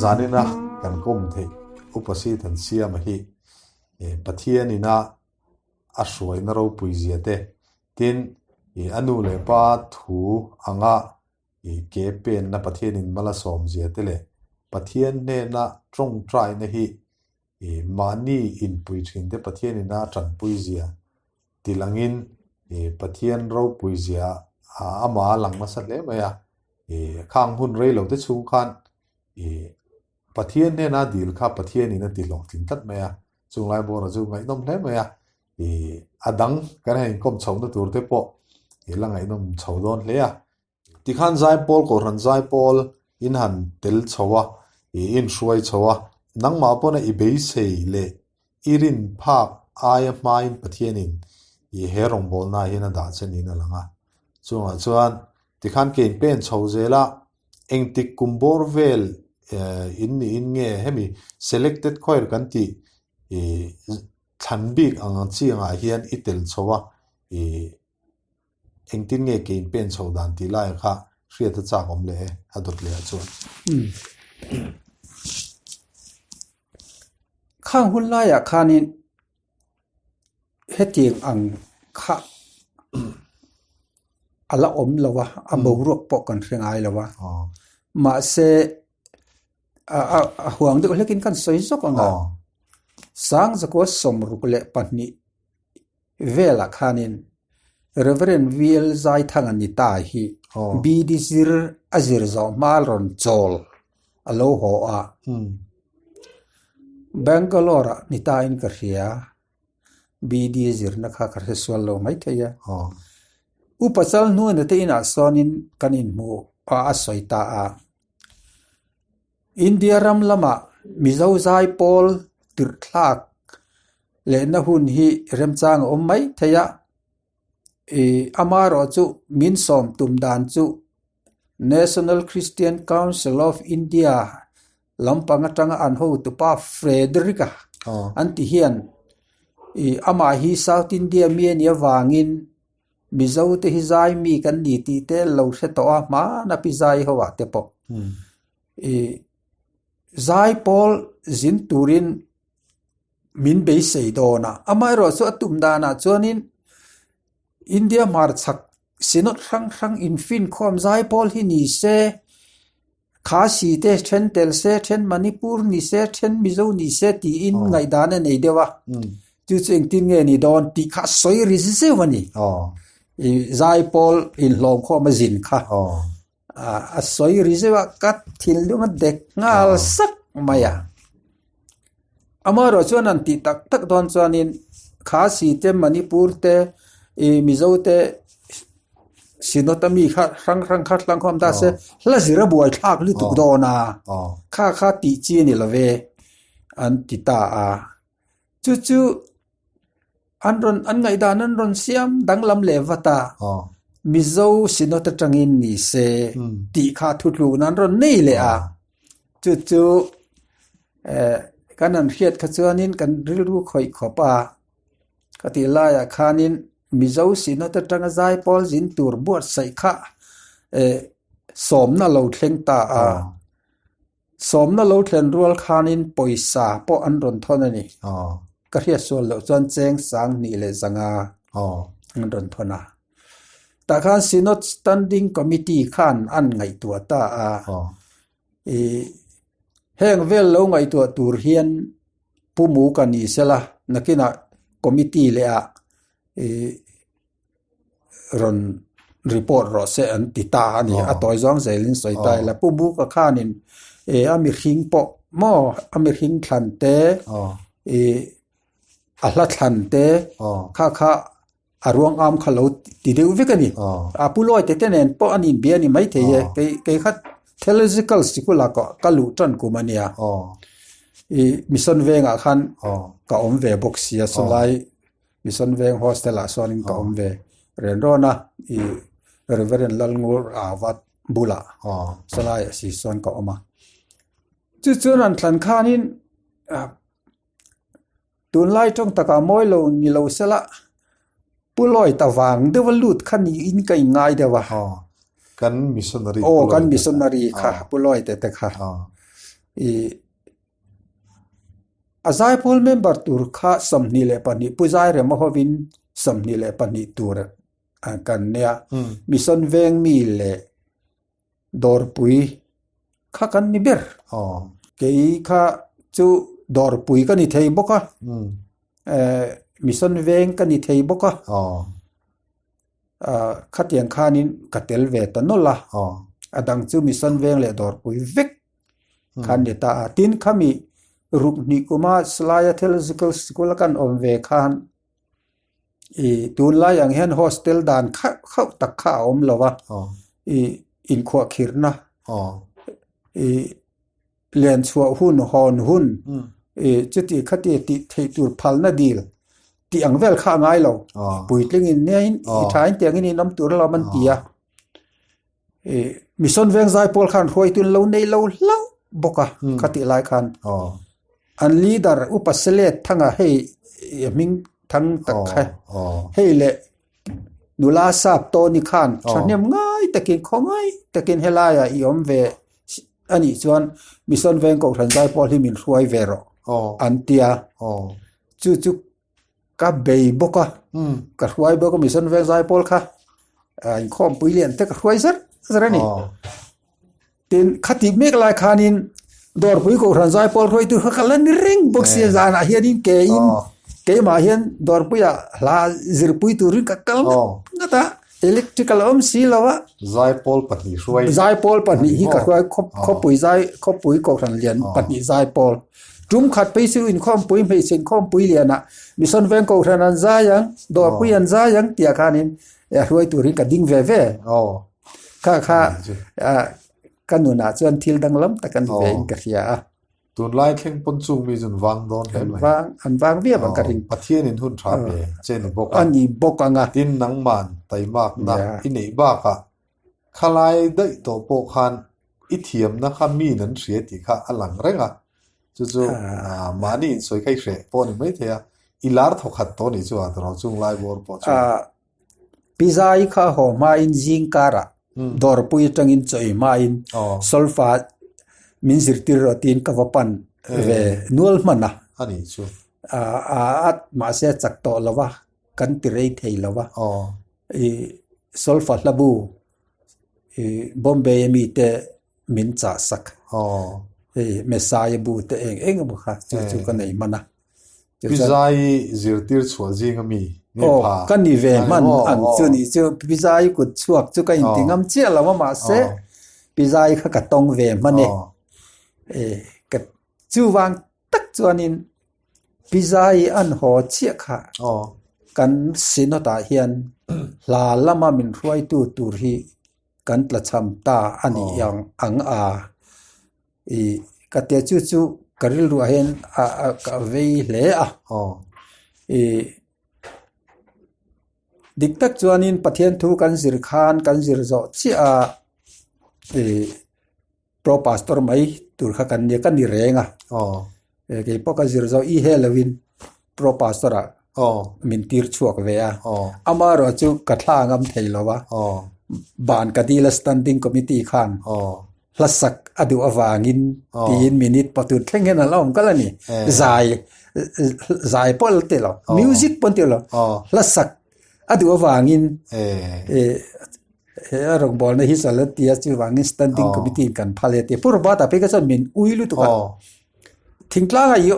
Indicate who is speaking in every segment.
Speaker 1: Zanina kan kawm theih Upa Sithansiama hi Pathian ina a hruaina ropui zia te, tin a nu leh pa thu anga ke penna Pathianin mal a sawm zia te leh Pathian hnena tawngtaina hi mahni inpui thin te Pathianin a tanpui zia tilangin Pathian ropui zia amah a lang nasa hle mai a, khang hun rei lo te chhung khan Pathian hnena dil kha Pathianin a ti hlawhtling tlat mai a, chung lai bawra chu ngaihnawm hle mai a, a dang kan han inkawm chhohna tur te pawh la ngaihnawm chho dawn hle a. Tikhan Zaipawl Kohhran Zaipawl in han tel chho a, i inhruai chho a, nangmah pawna i beisei leh i rin phak aia hmain Pathianin i he rawngbawlnaah hian a dah che niin a lang a. Chungah chuan tikhan ke in pen chho zel a, engtik kum bawr vel in niin nge hemi selected choir kan tih i thlan bik ang chi angah hian i tel chho a, i Engtin nge ke in pen chho dan tih lai kha hriat a chak awm leh e, a dawt leh ah chuan.
Speaker 2: Khang hun laiah khanin hetiang ang kha a la awm lo a, a boruak pawh kan hre ngai lo a. Mahse a huang deuh hlekin kan sawi zawk ang a, Sangzakua 62 Velah khanin Rev. VL Zaithanga ni ta hi BD zir a zir zawh hma rawn chawl a lo haw a. Bangalore ah ni ta in ka hria. BD zirna kha ka hre sual lo maithei a. Upa Chalhnuana te inah sawnin kan inhmu a a sawi ta a. India ram lamah Mizo zai pawl tirhthlak lehna hun hi remchang a awm mai thei a, ih amaherawh chu min sawm tum dan chu National Christian Council of India lampang atanga an hotupa Frederick-a an ti hian ih amah hi South India mi a nih avangin Mizo te hi zai mi kan ni tih te lo hre tawh a hmana pi zai ho ah te pawh ih zai pawl zin turin min beisei dawn a amaherawh chu a tum danah chuanin India hmarchhak synod hrang hrang infinkhawm zai pawl hi ni se Khasi te then tel se then Manipur ni se then Mizo ni se tiin ngaihdan a nei deuh a chu chu engtin nge ni dawn tih kha a sawi ri zeuh a ni ih zaipawl inhlawm khawm a zin kha a sawi ri zeuh a ka thinlung a dek nghal sak mai a amaherawh chuan an tih tak tak dawn chuanin Khasi te Manipur te ih Mizo te. Synod a mi kha hrang hrang kha hlang khawm ta se hla zir a buai thlak lutuk dawn a kha kha tih chi a ni lo ve an ti ta a chu chu an rawn an ngaihdan an rawn siam danglam leh vat a Mizo Synod atangin ni se tih kha thutlukna an rawn nei leh a chu chu eh kan han hriat kha chuanin kan rilru khawih khawp a. Ka tih laiah khanin Mizo Synod atanga zaipawl zin tur buatsaih kha eh sawmna lo thleng ta a. Sawmna lo thlen rual khanin pawisa pawh an rawn thawn a ni. Ka hriat sual loh chuan cheng 2500 an rawn thawn a. Tah khan Synod Standing Committee khan an ngaihtuah ta a. Ih heng vel lo ngaihtuah tur hian Pu Mu ka ni sela nakinah committee leh ah ih rawn report rawh se an ti ta a ni a tawi zawng zelin sawi ta ila Pu Mu ka khanin ih a mihring pawh maw a mihring thlan te ih a hla thlan te kha kha a ruang am kha lo ti deuh vek a ni. A pu lawi te te nen pawh an inbia a ni maithei e. Kei kei kha theological sikul ah ka luh tan kum a nia. I mission vengah khan ka awm ve bawk sia sawlai mission veng hostel ah sawn in ka awm ve ren rawn a i Reverend Lalngur Avat bulah sawlai ah si sawn ka awm a. Chu chuan an thlan khanin Tunlai tawng takah mawi lo ni lo sela Pu Lloyd a vang deuh a lut kha niin ka inngai deuh a.
Speaker 1: Aw, kan missionary
Speaker 2: Aw, kan missionary kha Pu Lloyd te kha. I a zaipawl member tur kha 22 Pu Zairema hovin 22 tur kan nia. Mission veng mi leh Dawrpui kha kan ni ber. Kei kha chu Dawrpui ka ni thei bawk a, Mission veng ka ni thei bawk a. Khatiang khanin ka tel ve ta nawlh a. A dang chu Mission veng leh Dawrpui vek khan ni ta a. Tin khami ruk hnih kuma Salaya Theological School a kan awm ve khan i tunlai ang hian hostel dan khauh khauh tak kha a awm lo a, i inkhuahkhirhna i len chhuah hun hawn hun i chuti khati tih theih tur phalna dil tih ang vel kha a ngai lo. Puitlingin nia in i thain tiangin in awm tur alawm an ti a. Mission veng zai pawl khan hruaitu an lo nei lo hlauh bawk a kha tih lai khan an leader upa Selet thanga hei hming thang tak kha hei leh nula sap tawni khan thahnem ngai takin khawngaih takin helaiah i awm ve anih chuan Mission veng kohhran zai pawl hi min hruai ve rawh an tia chu chu Ka bei bawk a, ka hruai bawk a Mission Veng Zaipawl kha inkhawmpui lian te ka hruai zar zar a ni. Tin, khatih mek lai khanin Dawrpui Kohhran Zaipawl hruaitu kha ka la ni reng bawk sia zanah hianin keiin keimah hian Dawrpuiah hla zirpui turin ka kal ngat ngat a, electrical a awm si lo a.
Speaker 1: Zaipawl pahnih hruai.
Speaker 2: Zaipawl pahnih hi ka hruai khawpui zai khawpui Kohhran lian pahnih Zaipawl. Tum khat phei chu inkhawmpui hmeichhe inkhawmpui lianah Mission Veng Kohhran an zai ang, Dawrpui an zai ang tih ah khanin a hruai turin ka ding ve ve. Kha kha ka nunah chuan thil danglam tak a ni ve in ka hria a.
Speaker 1: Tunlai thleng pawn chung mi chu an vang dawn hle mai.
Speaker 2: An vang viau ang ka ring.
Speaker 1: Pathianin hun tha pe che ni bawk
Speaker 2: a. A ni bawk ang a.
Speaker 1: Tin nangman taimakna i neih bakah Khalai daih tawh pawh khan i thiamna kha miin an hria tih kha a lang reng a, chu chu mahni insawi kha i hreh pawh a ni maithei a, i lar thaw khat tawh a nih chu a tawrh chung lai bawr pawh chu.
Speaker 2: Pizai kha haw hmain zing karah dawrpui atangin chawi hmain solfa min zirtir rawh tiin ka va pan ve nual hman a.
Speaker 1: A nih chu.
Speaker 2: A mahse a chak tawh lo va. kan ti rei thei lo va, i solfa hlabu i Bombay a mite min chah sak hei Messiah bu te eng eng emaw kha chu chu ka nei hman a.
Speaker 1: Pizai zirtir chhuah zing a mi ni pha.
Speaker 2: Ka ni ve hman ang chu nih chu Pizai kut chhuak chu ka inti ngam chiah lo a mahse Pizai kha ka tawng ve hman e. Ka chuvang tak chuanin Pizai an haw chiah kha kan Synod ah hian hla lama min hruaitu tur hi kan tlachham ta a nih ang ang a i ka tia chu chu ka rilruah hian a ka vei hle a i dik tak chuanin Pathian thu kan zir khan kan zir zawh chiah a i. Pro Pastor mai tur kha kan nia ka ni reng a. Kei pawh ka zir zo i he lovin Pro Pastor ah min tir chhuak ve a. Amaherawh chu ka thla ngam thei lo a. Ban ka dil a Standing Committee khan hla sak a duh avangin tiin minute pathum thleng hian a la awm kal a ni. Zai zai pawh a la ti lo music pawh an ti lo hla sak A duh avangin he a rawngbawlna hi chawlh an ti a, chuvangin standing committee in kan phal e tih Pu Robert-a phei kha chuan min ui lutuk a, thingtlanga i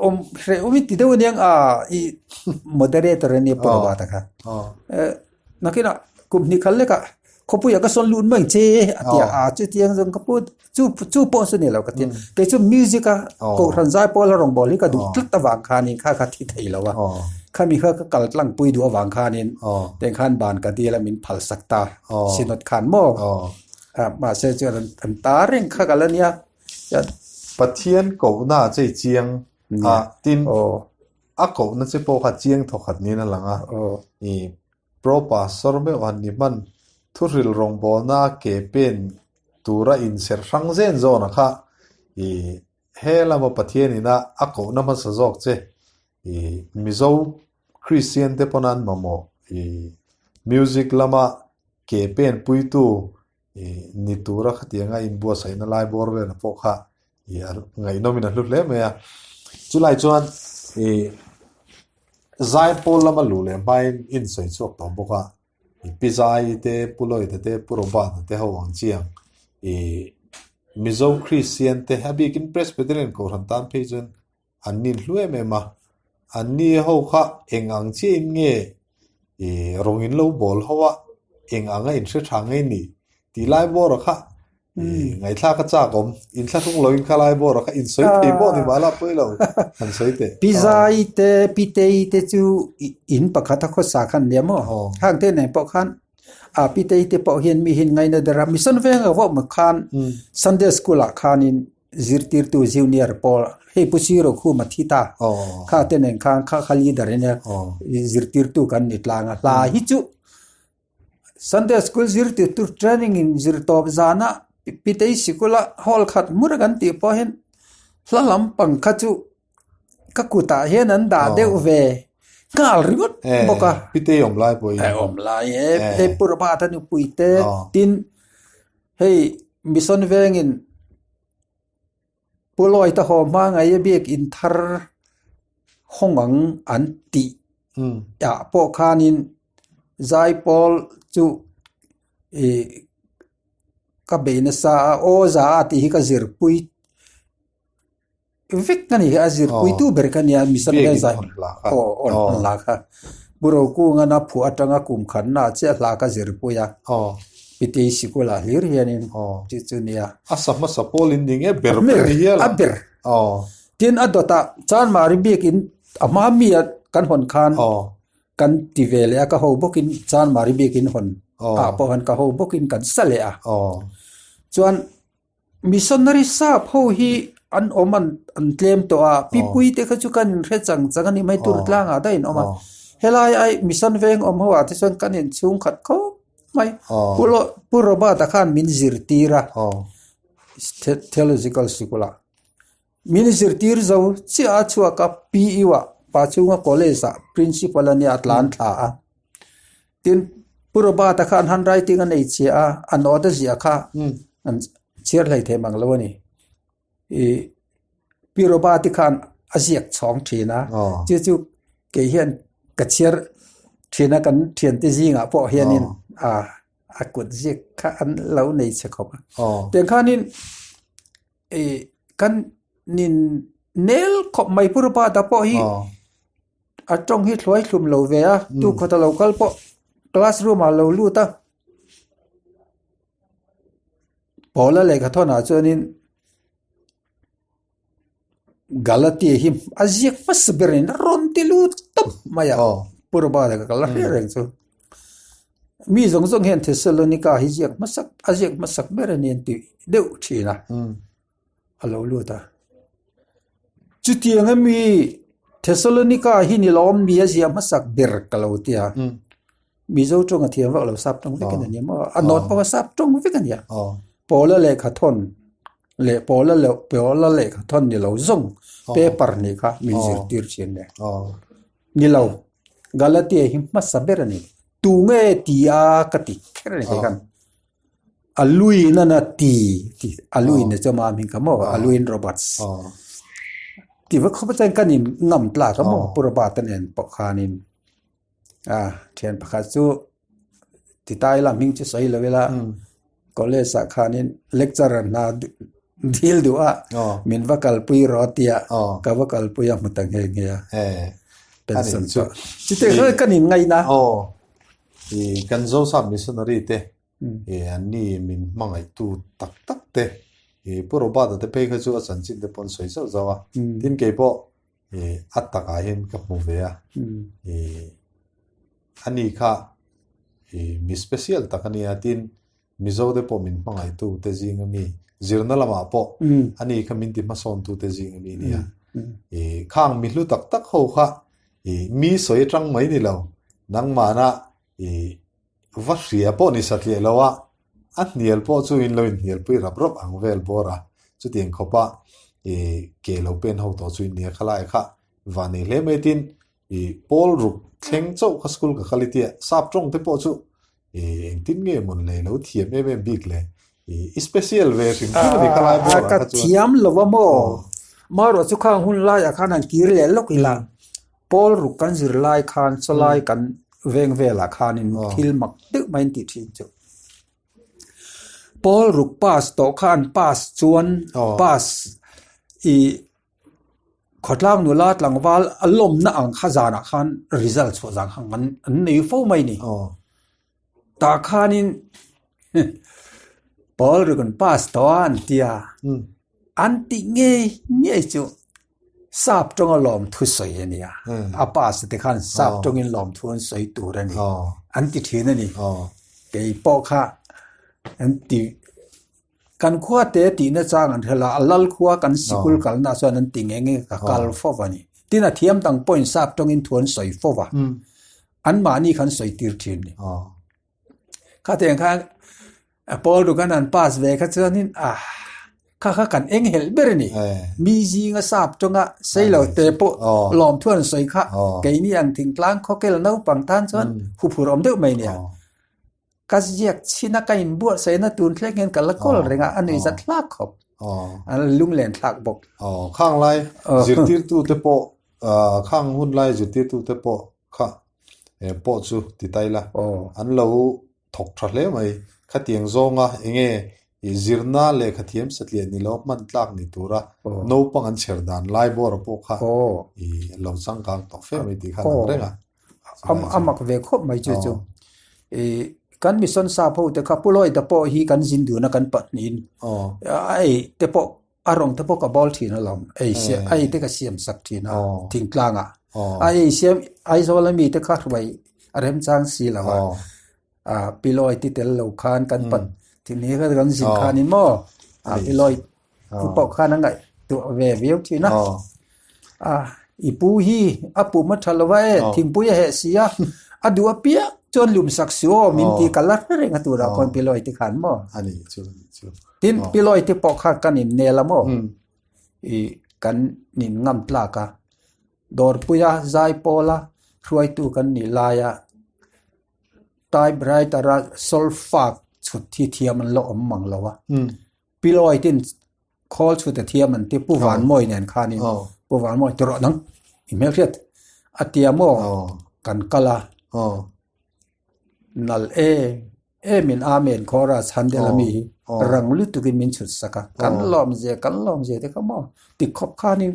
Speaker 2: awm hreh awm i ti deuh aniang a i moderator a nia Pu Robert-a kha. Nakinah kum hnih khat lekah khawpuiah ka sawn lut mai ang che a ti a, a chutiang zawng ka pu Chu chu pawh chu ni lo ka ti. Kei chu music a kohhran zai pawl a rawngbâwl hi ka duh tlat avang khanin kha kha thi thei lo a. Khami kha ka kal tlang pui duh avang khanin teng khan ban ka dil a min phal sak ta Synod khan maw. Mahse chuan an ta reng kha ka la nia.
Speaker 1: Pathian kohna che i chiang a, tin a kohna che pawh kha chiang thawkhat niin a lang a. I Pro Pastor meuh han ni hman thuhril rawngbawlna ke pen tura inserh hrang zen zawna kha i he lama Pathian ina a kohna hmasa zawk che i Mizo Kristian te pawn an mamawh i music lama ke pen puitu i ni tura khatianga inbuatsaihna lai bawr velah pawh kha. I a ngaihnawmin a hlu hle mai a. Chulai chuan i Zaipawl lama luh leh hmain in sawi chhuak tawh bawk a, i Pi Zaii te, Pu Lloyd-a te, Pu Robert-a te ho ang chiang i Mizo Kristian te a bikin Presbyterian Kohhran tan phei chuan an nin hlu em em a. Anni ho kha eng ang chiahin nge i rawng in lo bawl ho a, eng anga in hre tha ngei ni tih lai bawra kha Ngaihthlak a chak awm. Inthlahrung loin kha lai bawra kha insawi thei pawh ni mahla pawi lo han sawi teh.
Speaker 2: Pi Zai te, Pi Tei te chu in pakhat a khawsa khan nia maw? Khang te nen pawh khan a Pi Tei te pawh hian mi hian ngaina der a, mission venga vawh mai khan Sunday school ah khanin zirtirtu junior pawl hei Pu Siro Khuma thi ta kha te nen khan kha kha leader a nia zirtirtu kan ni tlang a, hla hi chu Sunday school zirtirtu training in zir tawp zana Pitei sikula hall khat hmur kan tih pawh hian hla lampang kha chu ka kutah hian an dah deuh ve nghal ringawt bawk a.
Speaker 1: Pitei awm lai pawh hi.
Speaker 2: Awm lai e, Pitei Pu Robert a nupui te tin hei mission vengin Pu Lloyd a haw hma ngai a biak in thar hawng ang an tih ah pawh khanin zaipawl chu ih ka bei nasa a aw za a tih hi ka zirpui vek a ni a zirpuitu ber ka nia mission veng zai aw aw hla kha Pu Rokunga a phuah atanga kum khatna ah chiah hla ka zirpui a. Pitei sikul ah hlir hianin tih chu nia.
Speaker 1: A sa hmasa pawl in ni nge ber ber ni hial
Speaker 2: a. A ber. Tin a dawtah Chanmari biakin a hma mi a kan hawn khan kan ti ve leh a ka ho bawkin Chanmari biakin hawn ah pawh khan ka ho bawkin kan sa leh a. Chuan Missionary sap ho hi an awm an an tlem tawh a, pipui te kha chu kan inhre chang chang a ni mai tur tlangah daih an awm a. Helai ai mission veng awm ho ah te chuan kan inchhung khat khawp mai. Pu Lo Pu Robert-a khan min zirtir a Theological sikul ah. Min zirtir zo chiah a chhuak a PU ah Pachhunga College ah Principal a nia a tlan thla a. Tin, Pu Robert-a khan handwriting a nei chhia a, a note a ziah kha an chhiar hlei thei mang lo a ni. Ih Pi Robert-i khan a ziak chhawng thin a, chu chu kei hian ka chhiar thin a kan thiante zingah pawh hianin a a kut ziak kha an lo nei chhe khawp a. Tiang khanin ih kan nin nel khawp mai Pu Robert-a pawh hi. A tawng hi thluai thlum lo ve a, tu khawt a lo kal pawh classroom ah a lo lut a. Paula lehkha thawnah chuanin Galatia hi a ziak hmasa berin a rawn ti lut tawp mai a, Pu Robert-a ka kal a hriat reng chu. Mi zawng zawng hian Thessalonica hi ziak hmasak a ziak hmasak ber a ni an ti deuh thin a. a lo lut a. Chutiang ami Thessalonica hi ni lawm mi a ziah hmasak ber ka lo ti a. Mizo tawng a thiam vak lo sap tawng vek a ni maw? A nawt pawh a sap tawng vek a nia. Pawla lehkha thawn leh pawla leh pawla lehkha thawn ni lo zawng paper nih kha min zirtir thin le. Ni lo, Galatia hi hmasa ber a ni. Tunge ti a ka ti kher a ni kei khan. A luin a na ti ti a luin a chu ama hming kha maw a luin Roberts ti vek khawp a chuan kan in ngam tlak a maw Pu Robert-a nen pawh khanin a thian pakhat chu ti ta ila hming chu sawi lo ila college ah khanin lecturer hna dil duh a min va kalpui rawh a tia ka va kalpui a hmu ta nghe nghe a pension pawh chutiang chuan kan in ngaihna.
Speaker 1: Kan Zosap missionary te an ni min hmangaihtu tak tak te Pu Robert-a te phei kha chu a chanchin te pawh an sawi zauh zauh a. Tin kei pawh a takah hian ka hmu ve a. Ani kha mi special tak a nia tin Mizo te pawh min hmangaihtu te zing ami zirna lamah pawh ani kha min ti hmasawntu te zing ami a nia. Khang mi hlu tak tak ho kha mi sawi atang mai ni lo nangmahna va hria pawh ni satliah lo a, a hnial pawh chu in lo inhnialpui rap rap ang vel bawr a, chutiang khawpa ke lo pen ho tawh chu in nia khalai kha va nei hle mai tin pawl ruk thleng chauh kha school ka kal i tia sap tawng te pawh chu engtin nge mawn le lo thiam em em bik le. I special ve hrim hrim a ni kha lai bawrah
Speaker 2: Ka
Speaker 1: kha chuan.
Speaker 2: thiam lo a maw? Marawh chu khang hun laiah khan han kir leh lawk ila, pawl ruk kan zir lai khan chawlai kan veng velah khanin thil mak deuh mai an tih thin chu. Pawl ruk pass tawh kha an pass chuan pass i Khawtlang nula tlangval a lawmna ang kha zanah khan result chhuah zan kha an an nei fo mai ni. Tah khanin pawl ruk an pass tawh a an tia. An tih ngei ngei chu sap tawnga lawmthu sawi a nia. A pass te khan sap tawngin lawmthu an sawi tur a ni. An ti thin a ni. Kei pawh kha an ti Kan khua te tihna chang an hrel a, a lal khua kan sikul kalna chuan an ti nge nge ka kal fo va ni. Tin a thiam dang pawhin sap tawngin thu an sawi fo va, anmahni kha an sawi tir thin ni. Khatiang khan Paul Dukan an pass ve kha chuanin ah kha kha kan eng helh ber a ni. Mi zinga sap tawnga sei lo te pawh lawmthu an sawi kha keini ang thingtlang khawkel naupang tan chuan huphurh awm deuh mai nia. Ka ziak chhin a, ka inbuatsaihna tun thleng hian ka la kawl reng a, a nuih zat hlak khawp. A lunglen thlak bawk.
Speaker 1: Khang lai zirtirtute pawh, khang hun lai zirtirtute pawh kha pawh chu ti tai la, an lo thawk tha hle mai. Khatiang zawnga enge zirna lehkha thiam satliah ni lo hman tlak ni tura naupang an chher dan lai bawra pawh kha lo changkang tawh fe mai tih kha an ang reng a.
Speaker 2: A mak ve khawp mai chu chu. Kan mission sap ho te kha Pu Lloyd-a pawh hi kan zin dun a kan pahnihin a ei te pawh a rawng te pawh ka bawl thin alawm. Ei siam a ei te ka siam sak thin a thingtlangah. A ei siam Aizawl ami te kha hruai a remchang si lo a. Pi Lloyd ti tel lo khan kan pan thin hi kan zin khanin maw Pi Lloyd Pu pawh khan a ngaihtuah ve viau thin a. I pu hi a pum a tha lo va e, thingpui a heh si a, a duh apiang chuan lum sak su aw min ti kal a hre reng a turah khawn Pi Lloyd ti khan maw? Tin, Pi Lloyd te pawh khan kan innel a maw? I kan in ngam tlak a, Dawrpuia Zaipawla hruaitu kan nih laia typewriter-a solfa chhut hi thiam an la awm mang lo a. Pilawi tin khawl chhut a thiam an ti Pu Vanmawi nen khanin Pu Vanmawi ti rawh nang i hmelhriat a tia maw kan kal a nal em em in Amen Chorus Handel ami hi rang lutukin min chhut sak a kan lawm zia kan lawm zia te kha maw ti khawp khanin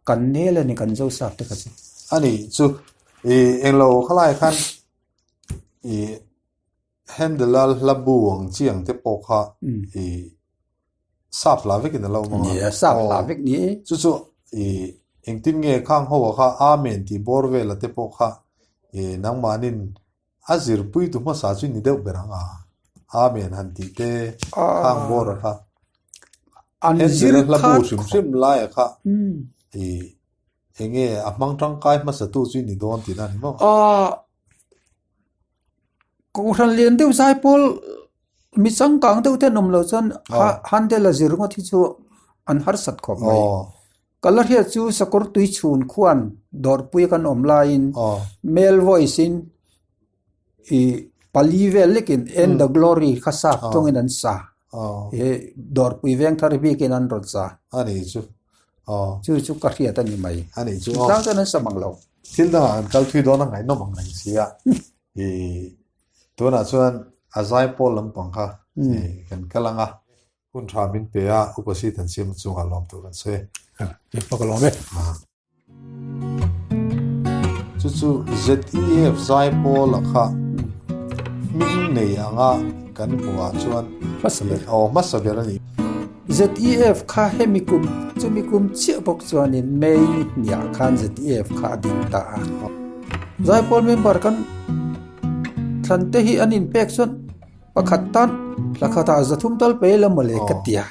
Speaker 2: kan nel a ni kan Zosap te kha chu.
Speaker 1: A nih chu i englo khalai khan i Handel-a hla bu ang chi ang te pawh kha i sap hla vekin a lo hmang a.
Speaker 2: Nia, sap hla vek ni e.
Speaker 1: Chu chu i engtin nge khang ho ah kha Amen tih bawr vela te pawh kha i nangmahnin a zirpui tu hmasa chu ni deuh ber ang a. Amen han tih te khang bawr ah kha.
Speaker 2: An zir
Speaker 1: Handel-a hla bu hrim hrim laiah kha i enge a hmang tangkai hmasa tu chu ni dawn tihna a ni maw?
Speaker 2: Kohhran lian deuh zai pawl mi changkang deuh te an awm loh chuan Handel a zir ngawt hi chu an harsat khawp mai. Ka la hriat chu sakawr tui chhun khuan dawrpui kan awm laiin male voice in ih pali vel lekin End the Glory kha sap tawngin an sa. He dawrpui veng thar bikin an rawn sa.
Speaker 1: A nih chu.
Speaker 2: Chu chu ka hriat a ni mai.
Speaker 1: A nih chu.
Speaker 2: Chutang chuan an sa mang lo.
Speaker 1: Thil dangah an kal thui dawn a ngaihnawm ang reng si a. I tunah chuan a zai pawl lampang kha kan kal ang a. Hun tha min pe a, Upa Sithansiama chungah lawm tur kan sawi.
Speaker 2: Kei pawh ka lawm e.
Speaker 1: Chu chu ZEF Zaipawla kha hming nei anga kan hmuhah chuan
Speaker 2: Hmasa ber.
Speaker 1: Aw hmasa ber a ni.
Speaker 2: ZEF kha hemi kum chumi kum chiah bawk chuanin May ni hniah khan ZEF kha a ding ta a. Zaipawl member kan thlan te hi an inpek chuan pakhat tan thla khatah 300 tal pe ila mawle ka ti a.